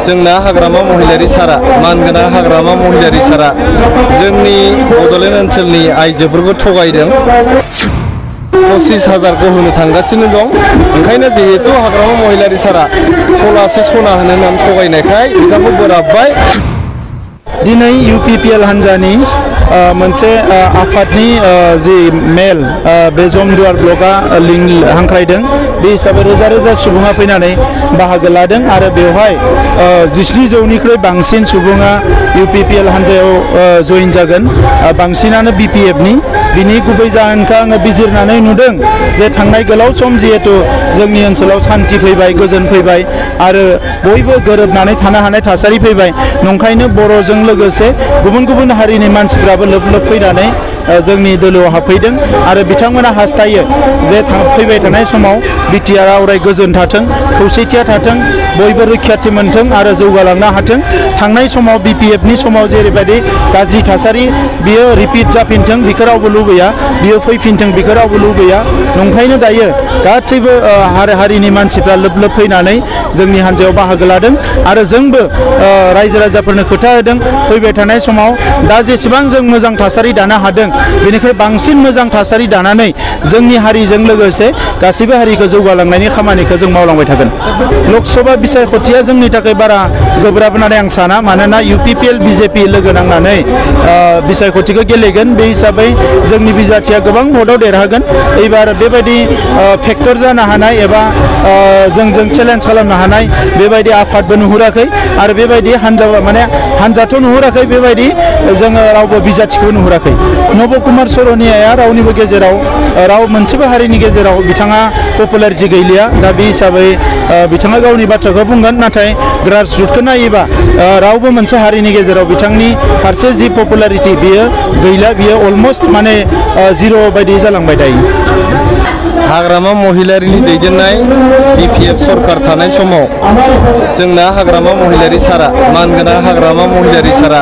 जोंना हाग्रामा महिलारि सारा मानगोनां हाग्रामा महिलारि सारा जोंनि बड'लेण्ड ओनसोलनि आइजोफोरखौ थगायदों 25,000 को होनो थांगासिनो दं। ओंखायनो जिहेतु हाग्रामा महिलारि सारा थलासे सना होनो होननानै थगायनायखाय बिथांखौ बोराबबाय। दिनै UPPL हान्जानि मोनसे आफादनि जि मेल बे जमदुवार ब्लकआ लिंक हांख्रायदों बे हिसाबै रोजा रोजा सुबुङा फैनानै बाहागो लादों आरो बेवहाय 19,000निख्रुइ बांसिन सुबुङा UPPL हान्जायाव जइन जागोन बांसिनानो BPFनि बिनि गुबै जाहोनखौ आङो बिजिरनानै नुदों जे थांनाय गोलाव सम जिहेतु जोंनि ओनसोलाव सान्थि फैबाय गोजोन फैबाय आरो बयबो गोरोबनानै थानो हानाय थासारि फैबाय नंखायनो बर'जों लोगोसे गुबुन गुबुन हारिनि मानसिफ्राबो लोब लोब फैनानै जोंनि दोलोआव हाबफैदों आरो बिथांमोना हास्थायो जे फैबाय थानाय समाव BTR अराय गोजोन थाथों खौसेथिया थाथों बयबो रैखाथि मोनथों आरो जौगालांनो हाथों थांनाय समाव BPFनि समाव जेरैबायदि गाज्रि थासारि बियो रिपिट जाफिनथों बेखौ रावबो लुबैया बियो फैफिनथों बेखौ रावबो लुबैया नंखायनो दायो गासैबो हारिनि मानसिफ्रा लोब लोब फैनानै जोंनि हान्जायाव बाहागो लादों आरो जोंबो रायजो राजाफोरनो खोथा होदों फैबाय थानाय समाव दा जेसेबां जों मोजां थासारि दानो हादों बेनिख्रुइ बांसिन मोजां थासारि दानानै जोंनि हारिजों लोगोसे गासैबो हारिखौ जौगालांनायनि खामानिखौ जों मावलांबाय थागोन। लकसभा बिसायख'थिया जोंनि थाखाय बारा गोब्राब होननानै आं साना मानोना UPPL BJP लोगो नांनानै बिसायख'थिखौ गेलेगोन बे हिसाबै जोंनि बिजाथिया गोबां भटआव देरहागोन एबार बेबायदि फेक्टर जानो हानाय एबा जोंजों चेलेन्ज खालामनो हानाय बेबायदि आफादबो नुहुराखै आरो बेबायदि हान्जाथ' नुहुराखै बेबायदि जोङो रावबो बिजाथिखौ नुहुराखै। नब कुमार सरनियाया रावनिबो गेजेराव राव मोनसेबो हारिनि गेजेराव बिथाङा पपुलारिटि गैलिया दा बे हिसाबै बिथाङा गावनि बाथ्राखौ बुंगोन नाथाय ग्रासरुटखौ नायोबा रावबो मोनसे हारिनि गेजेराव बिथांनि फारसे जि पपुलारिटि बियो गैला बियो अलमस्ट माने जिर' बायदि जालांबाय दायो। हाग्रामा महिलारिनि दैदेननाय BPF सरकार थानाय समाव जोंना हाग्रामा महिलारि सारा मानगोनां हाग्रामा महिलारि सारा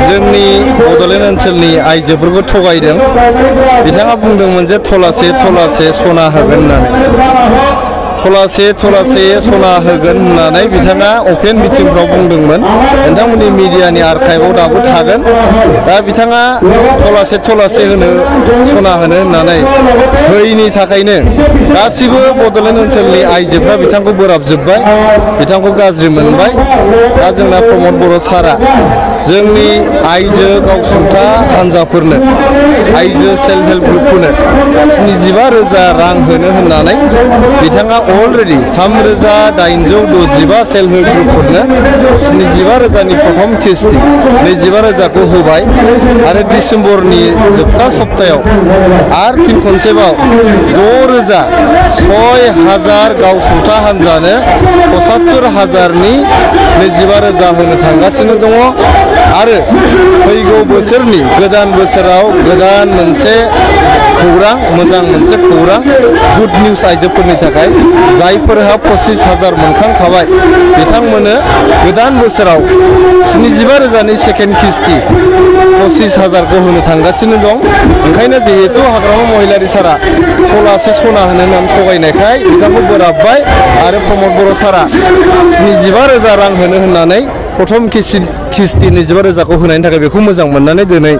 जोंनि बड'लेण्ड ओनसोलनि आइजोफोरखौ थगायदों बिथाङा बुंदोंमोन जे थलासे सना होगोन होननानै थलासे सना होगोन होननानै बिथाङा अपेन मिटिंफ्राव बुंदोंमोन नोंथांमोननि मिडियानि आर्काइभआव दाबो थागोन दा बिथाङा थलासे सना होनो होननानै होयैनि थाखायनो गासिबो बड'लेण्ड ओनसोलनि आइजोफ्रा बिथांखौ बोराबजोब्बाय बिथांखौ गाज्रि मोनबाय दा जोंना प्रमद बर' सारा जोंनि आइजो गावसुंथा हान्जाफोरनो आइजो सेल्फ हेल्प ग्रुपफोरनो 75,000 रां होनो होननानै बिथाङा अलरेडि 3,865 सेल्फ हेल्प ग्रुपफोरनो 75,000नि प्रथम किस्ति 25,000खौ होबाय आरो डिसेम्बरनि जोबथा सप्तायाव आरो फिन खनसेबाव 6,000 गावसुंथा हान्जानो 75,000नि 25,000 होनो थांगासिनो दङ आरो फैगौ बोसोरनि गोदान बोसोराव गोदान मोनसे खौरां मोजां मोनसे खौरां गुड निउज आइजोफोरनि थाखाय जायफोरहा 25,000 मोनखांखाबाय बिथांमोननो गोदान बोसोराव 75,000नि सेकेन्ड किस्ति 25,000खौ होनो थांगासिनो दं ओंखायनो जिहेतु हाग्रामा महिलारि सारा थलासे सना होनो होननानै थगायनायखाय बिथांखौ बोराबबाय आरो प्रमद बर' सारा 75,000 रां होनो होननानै प्रथम किस्ति 25,000खौ होनायनि थाखाय बेखौ मोजां मोननानै दिनै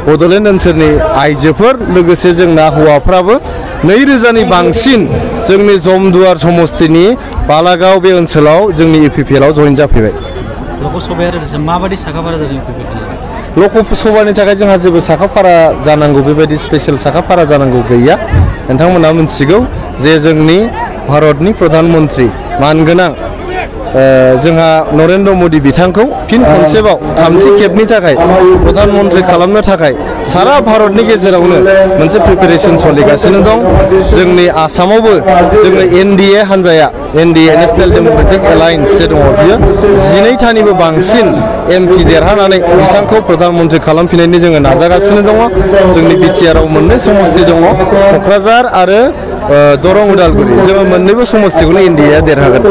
बड'लेण्ड ओनसोलनि आइजोफोर लोगोसे जोंना हौवाफ्राबो 2,000नि बांसिन जोंनि जमदुवार समस्तिनि बालागाव बे ओनसोलाव जोंनि UPPLआव जइन जाफैबाय। लकसभाया माबायदि साखाफारा जादों UPPL? लकसभानि थाखाय जोंहा जेबो साखाफारा जानांगौ बेबायदि स्पेसियेल साखाफारा जानांगौ गैया नोंथांमोना मिथिगौ जे जोंनि भारतनि प्रधान मन्त्रि मानगोनां जोंहा नरेन्द्र मदि बिथांखौ फिन खनसेबाव थामथि खेबनि थाखाय प्रधान मन्त्रि खालामनो थाखाय सारा भारतनि गेजेरावनो मोनसे प्रिपेरेसन सोलिगासिनो दं जोंनि आसामावबो जोङो NDA हान्जाया NDA नेशनेल डेम'क्रेटिक एलायन्स जे दङ बियो 12थानिबो बांसिन MP देरहानानै बिथांखौ प्रधान मन्त्रि खालामफिननायनि जोङो नाजागासिनो दङ जोंनि BTRआव मोननै समस्ति दङ क'क्राझार आरो दरं उदालगुरि जोङो मोननैबो समस्तिखौनो NDAया देरहागोन।